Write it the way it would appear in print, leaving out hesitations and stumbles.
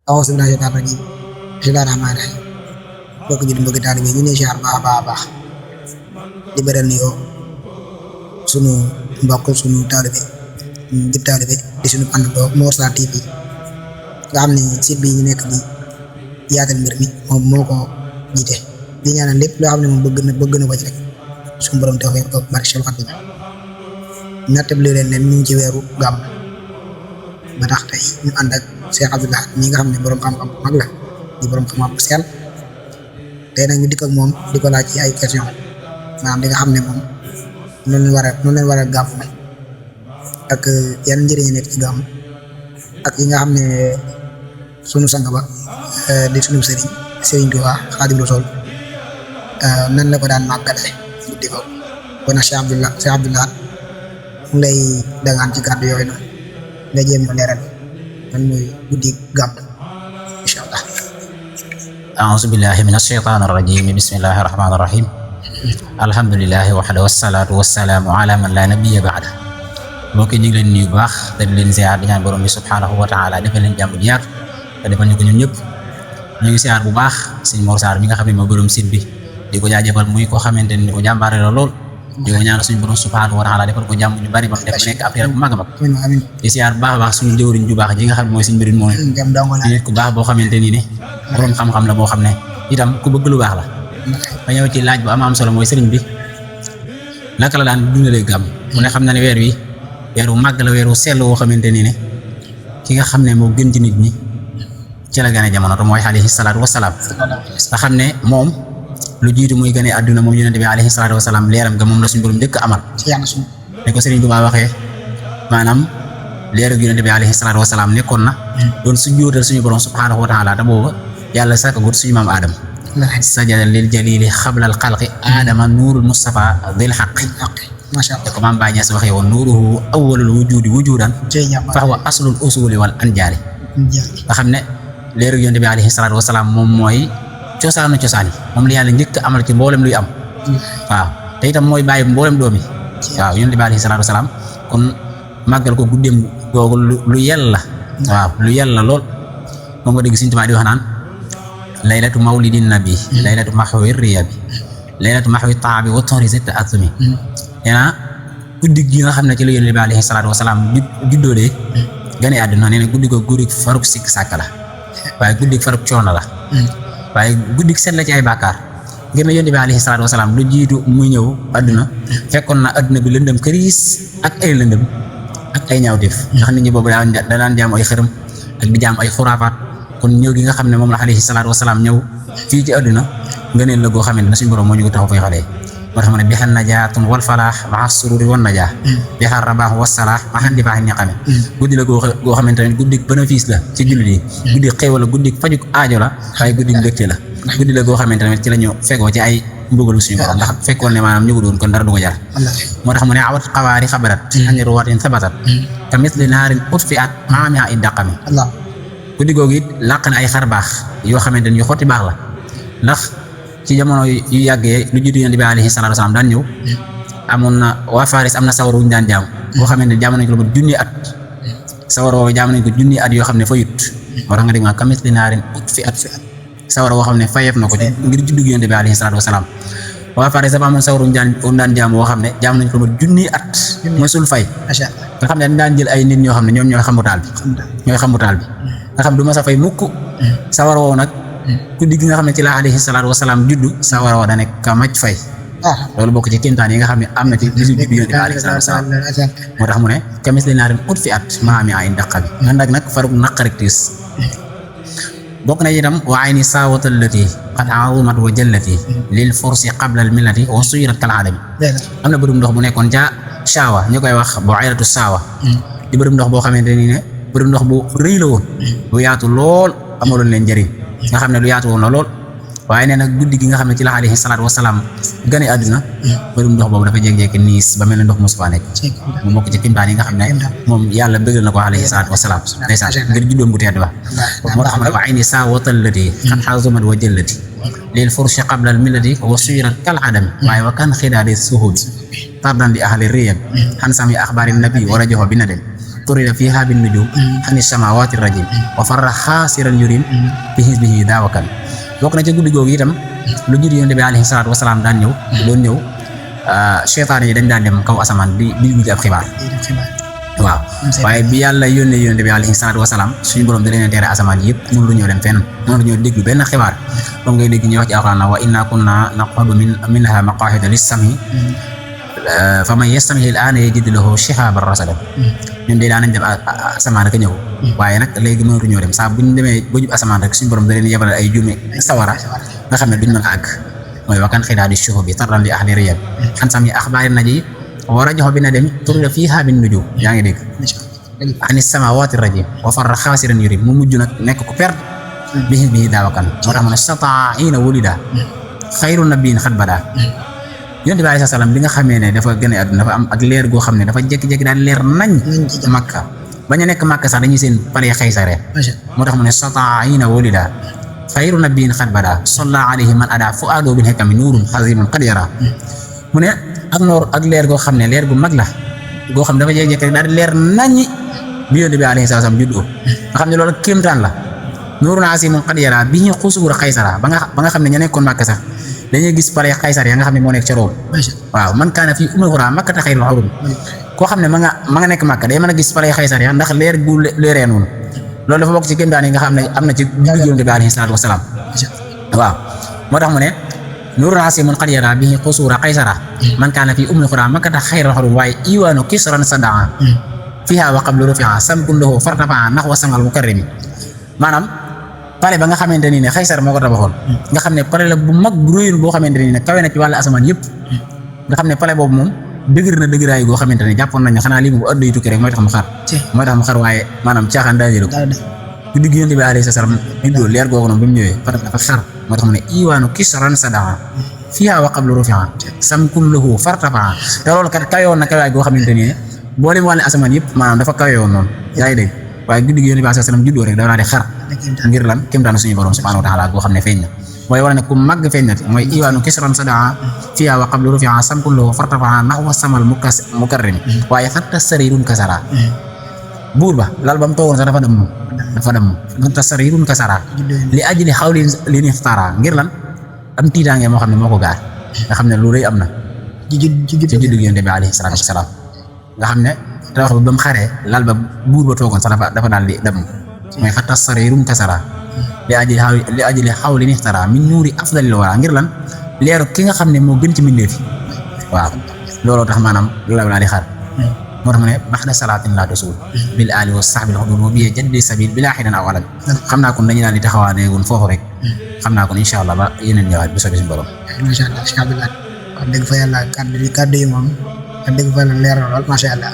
awuusu billaahi mina shaytaani rajiim bismillaahi rahmaani rahiim mbokk jullit mbokk taalibe ñu ne siyaar baax a baax di beral nuyoo sunu mbokk sunu taalibe di taalibe di sunu àndandoo Mor Sarr TV nga xam ne site bi ñu nekk di yaatal mbir mi moom moo ko jiite di ñaanal lépp loo xam ne moom bëgg na ko ci rek suñu borom tawfeex ko barke Seex Xaadim nattabli leen ne ñu ngi ci weeru gàmm ba tax tey ñu ànd ak Cheikh Abdou Lahad ñi nga xam ne borom xam-xam bu mag la di borom xam-xam bu sell tey nag ñu dikk ak moom di ko laaj ci ay question maanaam li nga xam ne moom noonu leen war a gàmm ak yan njëriñ nekk ci gàmm ak yi nga xam ne sunu sang ba di sunu Sëriñ Tuubaa Xaadimu Rasuul nan la ko daan màggale guddi ko kon nag Cheikh Abdou Lahad mu lay dagaan ci kàddu yooyu noonu nga jéem a leeral man mooy guddi gàmm incha allah. a'uuzu billahi mina shaytaani rajiim bismillahi rahmaani rahiim alhamdulillahi wahdahu wassalaatu wassalaamu ala man laa nabiyya ba'da mbokk yi ñu ngi leen nuyu bu baax te di leen ziar di ñaan borom bi subhaanahu wa taala defal leen jàmm ji yaatu te defal ñu ko ñun ñëpp ñu ngi ziar bu baax sëñ Mor Sarr mi nga xam ne moo borom site bi di ko jaajëfal muy ko xamante ni ko jàmbaare la lool di ko ñaan suñu borom subhaanahu wa taala defal ko jàmm ñu bari ba mu def nekk affaire bu mag a mag di ziar bu baax a baax suñu jëwriñ ju baax ji nga xam ne mooy suñu mbirin moom nit ku baax boo xamante ni ne borom xam-xam la boo xam ne itam ku bëgg lu baax la ba ñëw ci laaj bu am solo mooy sëriñ bi naka la daan dundalee gàmm mu ne xam na ne weer wi weeru màgg la weeru sell woo xamante ni ne ki nga xam ne moo gën ci nit ñi ci la gane jamono te mooy alayhi salaatu wasalaam nga xam ne moom lu jiitu muy gane àdduna moom yonent bi alayhi salaatu wasalaam leeram ga moom la suñu borom njëkk amal ne ko Sëriñ Tuubaa waxee maanaam leeram yonent bi alayhi salaatu wasalaam nekkoon na doon sujjóotal suñu borom subhaanahu wa taala te booba yàlla sàkkagut suñu maam Aadam sajada lil jalili xablal xalqi aadama nuurul Mustafa dil xaqi macha allah ko maam Baay Ñas waxee woon nuuruhu awwalul wujudi wujudan fa huwa aslul usuli wal anjaari nga xam ne leeru yonent bi alayhi salaatu wasalaam moom mooy cosaanu cosaan yi moom la yàlla njëkk amal ci mboolem luy am waaw te itam mooy bàyyi mboolem doom yi waaw yonent bi alayhi salaatu wasalaam kon màggal ko guddeem googu lu yella waaw lu yella lool moom nga dégg Sëriñ Tuubaa di wax naan laylatu mawlidin nabi laylatu maxwi riyabi laylatu maxwi taabi wa torisit atumi nee na guddi gi nga xam ne ci la yonent bi alayhi salaatu wasalaam juddoo de gane àdduna nee na guddi ko guddi faruk sikk sàkk la waaye guddi faruk coono la waaye guddi set la ci ay bàkkaar ngir ne yonent bi alayhi salaatu wasalaam lu jiitu muy ñëw àdduna fekkoon na àdduna bi lëndëm këriis ak ay lëndëm ak ay ñaawteef ndax nit ñi boobu daan jaam ay xërëm ak di jaam ay xuraafaat kon ñëw gi nga xam ne moom la alayhi salaatu wasalaam ñëw fii ci àdduna ngëneel la goo xamante ne suñu borom moo ñu ko taxaw fay xalee moo tax ma ne bixal najaatun wal falaax maa sururi wan najaa bixal rabaax wasalaax maa xandi baax ñaqame guddi la goo xamante ne guddi bénéfice la ci jullit yi guddi xéewal la guddi fajuk aajo la waaye guddi mbégte la guddi la goo xamante ne ci la ñu fegoo ci ay mbugalu suñu borom ndax fekkoon ne maanaam ñu ko doon kon dara du ko jar moo tax mu ne awat xawaari xabarat xani ruwatin sabatat ka misli naarin ut fi at maamia i daqami guddi googu it làq na ay xar baax yoo xamante ne yu xotti baax la ndax ci jamono yu yàggee lu jiitu yonent bi alayhi salaatu wasalaam daan ñëw amoon na waa Faris am na sawar wuñu daan jaam boo xamante ne jaam nañ ko lu junni at sawar woowu jaam nañ ko junni at yoo xam ne fayut moo tax nga dégg nga kamis li naarin ut fi at sawar woo xam ne fayeef na ko ci ngir juddu yonent bi alayhi salaatu wasalaam waa Faris dafa amoon sawar wuñu daan jaam boo xam ne jaam nañ ko lu junni at mësul fay nga xam ne dañ daan jël ay nit ñoo xam ne ñoom ñooy xamutaal bi nga xam du ma sa fay mukk sawar woowu nag guddi gi nga xam ne ci la alayhi salaatu wasalaam juddu sawar woo da nekk ka maj fay loolu bokk ci kéemtaan yi nga xam ne am na ci bisu juddu yonent bi alayhi salaatu wasalaam moo tax mu ne kamis li naarin ut fi at maami ay ndaqabi ànd ak nag faruk naqarik tiis bokk na itam wa ayni saawatallati qad azumat wa jallati lil fursi qabla al millati wa suyirat kal adami am na bërëb ndox bu nekkoon ca Saawa ñu koy wax bu ayratu Saawa di bërëb ndox boo xamante ni ne bërëb ndox bu rëy la woon bu yaatu lool amaloon leen njëriñ nga xam ne lu yaatu woon la lool waaye nee nag guddi gi nga xam ne ci la alayhi salaatu wasalaam gane àdduna bërëb ndox boobu dafa jékki-jékki niis ba mel ne ndox mosu faa nekk mu bokk ci kimtaan yi nga xam ne moom yàlla bëggal na ko alayhi salaatu wasalaam ndeysaan ngir juddoom bu tedd ba moo tax ma ayni saawatallati xan xazumat wa jëllati lil furshi qabla al millati wa suyirat kal adami waaye wa kan xidaadi suhubi tardan di ahli riyam xan sami axbaari nabi war a joxo bi na dem turida fiha bin nujum ani samawati rajim wa farra khasiran yurim bi hizbihi dawakan bokk na ci guddi googu itam lu jiitu yonent bi alayhi salaatu wasalaam daan ñëw doon ñëw seytaane yi dañ daan dem kaw asamaan di mujj ab xibaar waaw waaye bi yàlla yónnee yonent bi alayhi salaatu wasalaam suñu borom da leen tere asamaan yëpp mënu ñoo dem fenn mënu ñoo déglu benn xibaar moom ngay dégg ñuy wax ci alxuraan wa inna kunna naqudu minha maqaa'ida lis-sam'i faman yastami' al-aana yajid lahu shihaban rasada ñun de daan nañ dem asamaan rek ñëw waaye nag léegi mënatu ñoo dem saa bu ñu demee ba jub asamaan rek suñu borom da leen yebal ay jumi sawara nga xam ne duñ mën a àgg mooy wakan xidaadi shuhubi tarran li ahli riyad an sami axbaari naji war a joxo bi na dem turida fiha bin nujum yaa ngi dégg ani samawati rajim wa farra xaasiran yurim mu mujj nag nekk ko perte bi daawakan moo tax mu ne sata'ina wulida xayru nabiyin xat bada yonent bi alayhi salaam bi nga xamee ne dafa gën a àdduna dafa am ak leer goo xam ne dafa jékki-jékki daal leer nañ Makka bañ a nekk Makka sax dañuy seen pare Xaysare moo tax mu ne sata'ina wulida xayru nabiyin xat bada salla alayhi man ada fu'adu bil hikami nuurun xazimun qad yara mu ne ak noor ak leer goo xam ne leer gu mag la goo xam ne dafa jékki-jékki daal leer naññi bi yonent bi alayhi salaam juddoo nga xam ne loolu kéemtaan la nuurun xazimun qad yara bi ñu xusuur Xaysara ba nga xam ne ña nekkoon Makka sax dañuy gis pare Xaysar ya nga xam ne moo nekk ca Room waaw man kaana fii ummil quraa makkata xayrul xurum koo xam ne ma nga nekk Makka day mën a gis pare Xaysar ya ndax leer gu leeree noonu loolu dafa bokk ci kéemtaan yi nga xam ne am na ci juddu yonent bi alayhi salaatu wasalaam waaw moo tax mu ne nuurun xazimun qad yara bihi qusuura Xaysara man kaana fii ummil quraa makkata xayrul xurum waaye iwaanu kisran sadaa fiha wa qablu rufi'a samkun lahu fartafa'a nahwa samal mukarrimi maanaam pare ba nga xamante ni ne Xaysar moo ko tabaxoon nga xam ne pare la bu mag bu réyul boo xamante ni ne kawe na ci wàllu asamaan yëpp nga xam ne pare boobu moom dëgër na dëgëraay goo xamante ne jàppoon nañ ne xanaa lii moom bu àdduna yi tukki rek mooy tax mu xar waaye maanaam caaxaan daa jëlu ku digg yonent bi alayhi salaam juddoo leer googu noonu ba mu ñëwee dafa xar moo tax mu ne iwaanu kisran sadaa fiha wa qablu rufi'a samkun lahu fartafa'a te loolu kat kawewoon na kawaay goo xamante ni ne boo dem wàllu asamaan yëpp maanaam dafa kawewoon noonu yaa ngi dégg waaye guddi gi yonent bi alayhi salaam juddoo rek dafa di xar ngir lan kéemtaan suñu borom subhanahu wa ta'ala goo xam ne feeñ na mooy wala ne ku màgg feeñ na mooy iwaanu kisran sadaa fiha wa qablu rufi'a samkun lahu fartafa'a nahwa samal mukarrimi waaye hatta sarirun kasara buur ba lal ba mu toogoon sax dafa dem hatta sarirun kasara li ajli xawli li nixtara ngir lan am tiitaange moo xam ne moo ko gaar nga xam ne lu rëy am na ci juddu gi yonent bi alayhi salaatu wasalaam nga xam ne te wax ba mu xaree lal ba buur ba toogoon sax dafa daal di dem mooy xatta sarirun kasara li ajli xawli nixtara min nuuri afdalil wara ngir lan leeru ki nga xam ne moo gën ci mbindeef waaw looloo tax maanaam la laa di xar moo tax mu ne baxda salaatin laa tasul bil ali wa sahbil xudul wa biye jaddi sabil bilaa xidan aw alad xam naa kon dañu daal di taxawaaneegun foofu rek xam naa kon incha allah ba yeneen ñëwaat bu soobee suñu borom macha allah wax dëgg fa yàlla kàddu yi moom wax dëgg fa yàlla leer na lool macha allah